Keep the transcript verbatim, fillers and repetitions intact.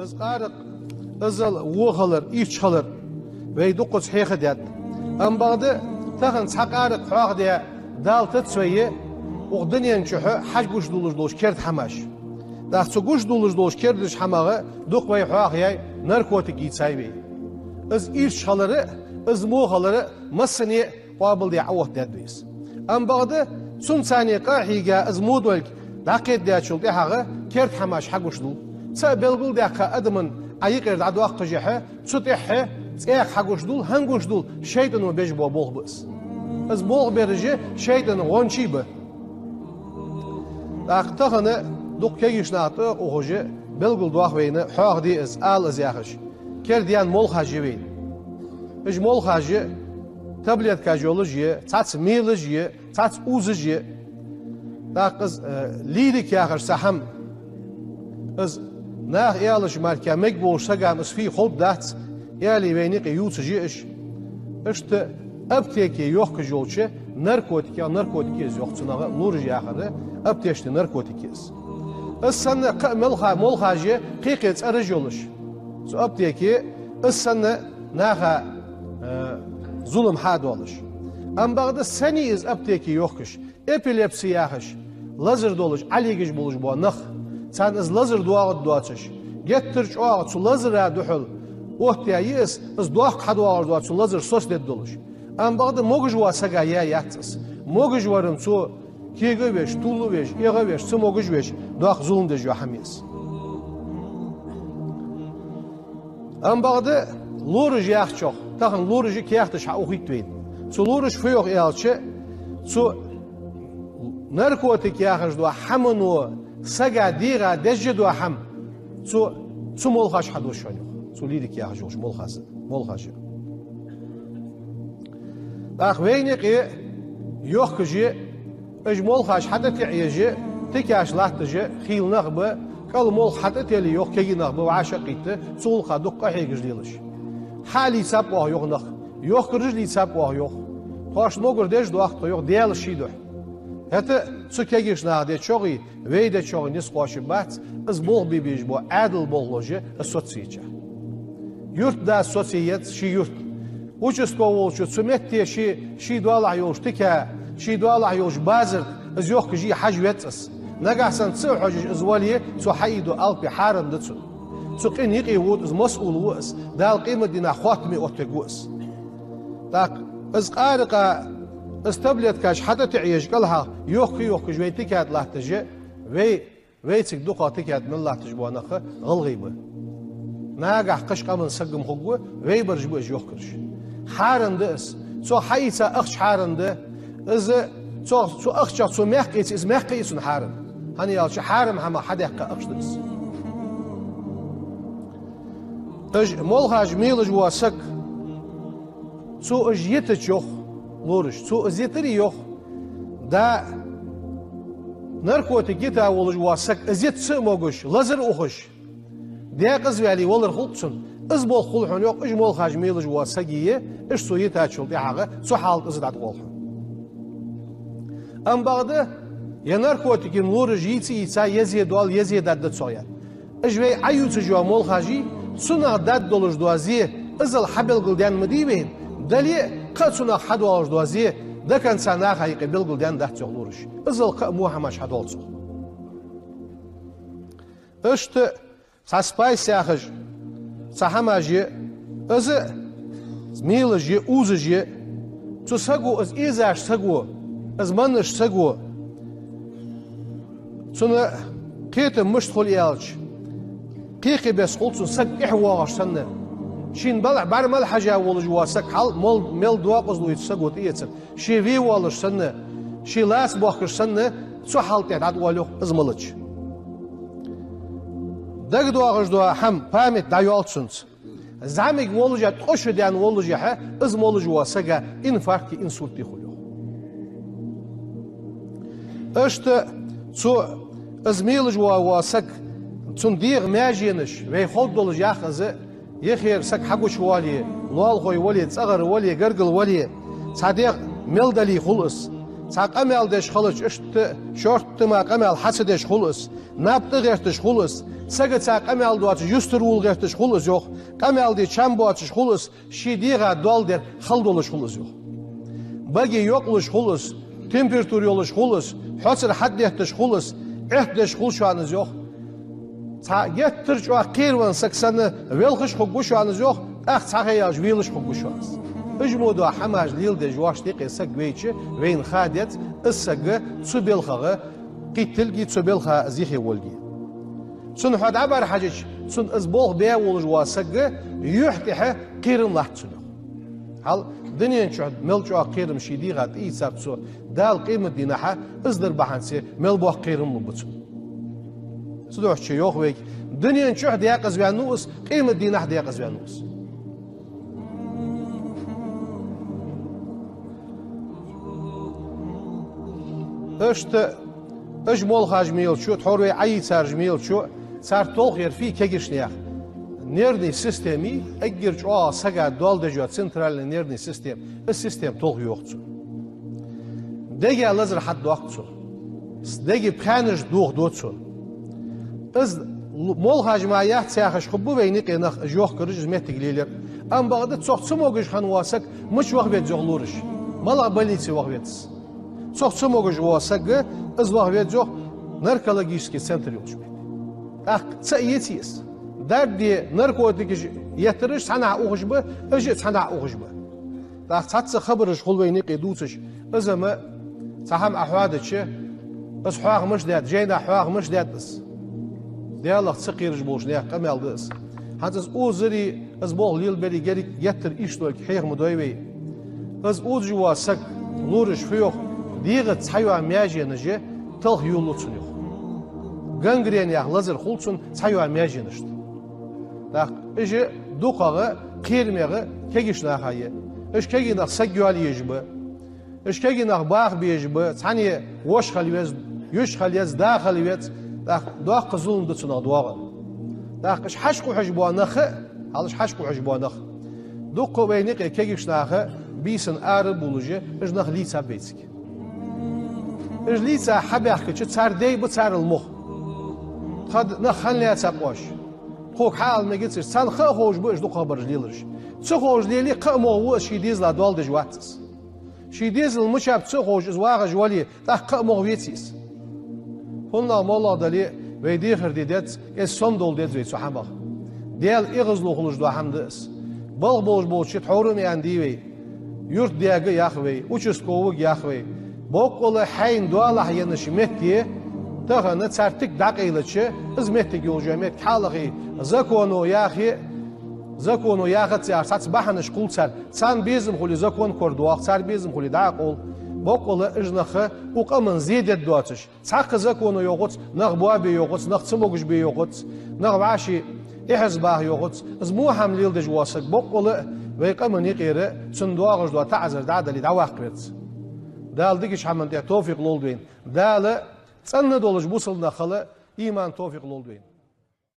Из къаракъ, иззал во хилар, ийрча хилар вай дуккхаза хьехадаьд. Амма бакъда тахан цхьа къаракъ хьоахадаь Дала тӀаца вай, укх дунен чухь хьагучадоалаш долаш керда хӀамаш. ТӀаккха цу гучадоалаш долаш керда хӀамах дукха вай хьоахаяьй, наркотик ийцай вай. Из ийрча хилар а, из во хилар а массане а къоабалдаь Ӏооттадаьд вай из. Амма бакъда цунца цхьана къа а хьийга, из во долга дӀакхетадаьчул тӀехьагӀа керда хӀамаш хьагучадоал. Цхьа а белгалдаьккха адамна Ӏа юкъера дӀадоаккхаш хьа, цу тӀехьа цӀаькха хьагучадоал, хӀана гучадоал, шайтӀано беш бола болх ба из. Из болх бераш шайтӀан гӀончий ба. ТӀаккха тахан дукха кегийча наха тӀа ухаш белгалдоах вайна, хьоахаде из, ала из яхаш. Кердаенна молхаш я вайна. Уж молхаш таблеткаш йолаш я, цхьацца мелаш я, цхьацца узаш я. ТӀаккха из, э, лирика яхаш цхьа хӀама. Из наха аьлча мара мегаш волча сага из фу я ховргдац, аьле вайна юкъе ювцаш я уж. Иштта аптеке йохкаш йолча наркотикех, наркотик я из йоах, цунах лораш яхар, аптечный наркотик я из. Из санна кхы а молха-, молхаш я кхы-кхы цӀераш йолаш цу аптеке, из санна наха, э, зулам хьадоалаш. Амма бакъда санна из аптеке йохкаш, эпилепси яхаш, лазар долаш, Ӏолегаш болаш бола нах, царна из лазар доагӀаргдоацаш, геттара чӀоагӀа цу лазара духьал оттаяь я из, из доккха хьадоагӀаш дола цу лазар соцадергдолаш. Амма бакъда могаш вола сага яь яц из. Могаш вар-м цо кега веш, тувла веш, эгӀа веш, ца могаш веш, доккха зулам деш йола хӀама я из. Амма бакъда лораш яхачох, тахан лораш каьхаташ хьаухийт вайна. Цу лораша фу йоах аьлча, цу наркотик яхаш дола хӀамано сага дегӀа деш дола хӀама, цу, цу молхаша хьадоал шоана йоах. Цу лирика яхаш йолча молхаша, молхаша. ТӀаккха вайна юкъе йохкаш я, уж молхаш хьатӀатеӀаеш, тикаш латташ хийла нах ба, кӀал молха хьатӀателе йоах кегий нах ба, вӀашагӀкхийтта, цу гӀулакха дукха къахьегаш лелаш. Хьа а лийцаб оаха йоах нах, йохкараш а лийцаб оаха йоах. Тхоашта могар деш доахк тхо йоах, Даьла ший духьа. ХӀаьта цу кегийча наха дечох а, вай дечох а низ кхоачаш бац, из болх бе безаш бола Ӏаьдала болхлоша из соцаеча. Юртдас соцаеш я ший юрт. Участковый волчо цу метте ший, ший доалахьа йолча тика, ший доалахьа йолча базар тӀа из йохкаш я хьажа веза из. Нагахьа санна ца а хьожаш из вале, цо хьаийдо алапи хьарам да цунна. Цу къина юкъе вода из, масъул ва из, Дала къематдийнахьа хоаттаме оттавергва из. ТӀаккха из къаракъа, из таблеткаш хьатӀатеӀаеш кӀалхьа йохка-йохкаш вай тика тӀа латташ я, вай, вайцига дукхагӀа тика тӀа мел латташ бола нах гӀалгӀай ба. Нагахьа кхыча къаман саг-м хургва, вай бараш ба уж йохкараш. Хьарам да из. Цо хьаийца ахча хьарам да. Из цо, цу ахчах цо маькх ийце, из маькх а я цунна хьарам. ХӀана аьлча хьарам хӀамах хьадаьккха ахча да из. Уж молхаш мелаш вола саг, цо уж йитача йоах лораша, цо из йитаре йоах, да, наркотик йита волаш вола саг, из йита ца а могаш, лазар а ухаш, декъаза ваьле валар хул-кх цунна. Из болх хул хьона йоах, уж молхаш мелаш вола сага, уж цо йитачул тӀехьагӀа цу хьала тӀа из дӀатӀавоал хьона. Амма бакъда, е наркотикийн лораш йийца а йийца, е зе доал, е зе даргда цох яхаш. Уж вай Ӏоювцаш йола молхаш, цунах даргдолаш дола зе, иззал хьабелгалдаьнна ма дий вайна, дале а кхы а цунах хьадоалаш дола зе, до конца наха юкъе белгалдаьнна дац йоах лораша. Иззал кхы а во хӀамаш хьадоал цох. Иштта цхьа спайс яхаш цхьа хӀамаш я, из мелаш я, узаш я. Цу саго, из эзаш саго, из манаш саго, цунна кхетам мишта хул аьлча, кхы-кхы бесса хул цунна саг тӀехьа воагӀаш санна. Шийна бала-, бӀармала хьежа волаш вола саг хьал мол-, мел докъазло йоацача саго тӀаэцар. Ше ве воалаш санна, ше лаца бохкаш санна, цу хьала тӀа дӀатӀавоал йоах из малача. ДагадоагӀаш дола хӀама, память дӀайоал цунца. ЗӀамига волаш а, ткъо шу даьнна волаш а хьа, из молаш вола сага инфаркти инсультти хул йоах. Иштта цу, из мелаш вола, вола саг, цун дегӀа маьженаш, вай ховргдолаш ях из, еххара саг хьагучавоале, лоалахой вале, цӀагӀара вале, гаргара вале, цхьа дегӀ мел дале хул из. Цхьа къамаьл деш хилча, иштта шортта мара къамаьл хьа ца деш хул из, наб тӀа гӀерташ хул из, сага цхьа къамаьл доацаш юстара вала гӀерташ хул из, йоах, къамаьл де чам боацаш хул из, ший дегӀа доал дер хала долаш хул из, йоах. Баге йокъалуш хул из, температура йолаш хул из, хьоцар хьадетташ хул из, Ӏехтадеш хул шоана из, йоах. Цхьа геттара чӀоагӀа кхеравенна саг санна велхаш хургва шоана из, йоах, тӀаккха цхьа ха яьлча велаш хургва шоана из. Уж мо дола хӀамаш леладеш воашта юкъе саг вайча, вайна ха деза, из саг цу балхагӀа кхийттилга, цу балха из юхе волга. Цунна хьо дӀабӀарахьежача, цунна из болх бе волаш вола саг юхь тӀехьа кхерам латт цунна, йоах. Хьал дунен чухь мел чӀоагӀа кхерам ший дегӀа тӀаийцаб цо, Дала къематдийнахьа из дар бахьанце мел боккха кхерам лургба цунна. Цудухьа йоах вайга, дунен чухь декъаза ваьннав из, къематдийнахьа декъаза ваьннав из. Иштта уж молхаш мелачо, тхьовра вай Ӏайийцараш мелачо, цар толхаяр фу я кегийча наьха? Нервный система, эггара чӀоагӀа сага доал деш йола центральная нервная система, из система толхайоах цун. Дега лазар хьадоаккх цун. Дега пхаьнаш дохаду цун. Из л-, молхаш мара яц яхаш хургба вайна юкъе нах, уж йохкараш, из моттиг лелаяр. Амма бакъда цох цамогаш хинна вола саг мича ваха веза, йоах, лораша? МалагӀа больнице ваха веза? Цох цамогаш вола саг, из ваха веза, йоах, наркологический центр йолча метте. ТӀаккха ца эций из? Дарба де наркотикаш еттараш цхьаннахьа ухаш ба, уж а цхьаннахьа ухаш ба. ТӀаккха цхьацца хабараш хул вайна юкъе дувцаш. Из-м цхьа хӀама Ӏа хьоадича, из хьоахамаш даьд, жайнашка хьоахамаш даьд из. Даьлах ца кхераш болча наьха къамаьл да из. ХӀанз из озари, из болх лелабари герриг геттара иштта долга хьеха ма дой вай. Из озаш вола саг, лораша фу йоах, дегӀаца цхьайола маьженаш талха йолалу цунна, йоах. Гангрена яха лазар хул цунна цхьайола маьженашта. ТӀаккха уж дукхагӀа кхерамегӀа кегийча наха я. Уж кегий нах саг йоалае езаш ба. Уж кегий нах баха безаш ба, цхьанне воша хила веза, йиша хила еза, да хила веза, тӀаккха доккха зулам да цунах доагӀар. ТӀаккха уж хьакъехьа ухаш бола нах, хьал уж хьакъехьа ухаш бола нах. Дукха вайна юкъе кегийча наха бийсанна ара а бувлаш, уж нах лийцаб вайцига. Уж лийца хьабаьхкача, цар дай ба царел мух. Тха нах хӀана лаьцаб оаш? Тхога хьаала мегацаш, царна ха а ховш ба уж дукха хабараш лелараш. Ца ховш леле, кхы а мух ва из, ший дезала доал деш вац из. Ший дезал мичаб ца ховш из вагӀаш вале, тӀаккха кхы а мух веций из? ХӀаннагӀа моллагӀа дале, вай дехар де деза, из сомадовла деза вай цу хӀамах. Даьла эгӀазло хулаш дола хӀама да из. Балха болаш болча тхьовра ма аьннадий вай, юртдаьга а йоах вай, участковага а йоах вай. Боккъала хьайна доалахьа еннача метте тахан цар тика дӀакъайлача, из моттиг йолаш йола моттиг хьалахе, законо яхе, законо яхац яхаш цхьацца бахьанаш хул цар. Царна безам хуле, закон корадоагӀа, цар безам хуле, дӀа а къовл. Боккъала уж нах укх къаман зе дергдоацаш, цхьаккха законо йоахац, нах боабе йоахац, нах цамогаш бе йоахац, нах вӀаши эхьазбаха йоахац. Из во хӀама леладеш вола саг боккъала а вай къаман юкъера, цунна доагӀаш дола таӀазар дӀа а дале, дӀаваккха веза. Дала дикача хӀаман тӀа товфикъ лолда вайна. Дала цӀена долаш бусалба нах хила иман, товфикъ лолда вайна.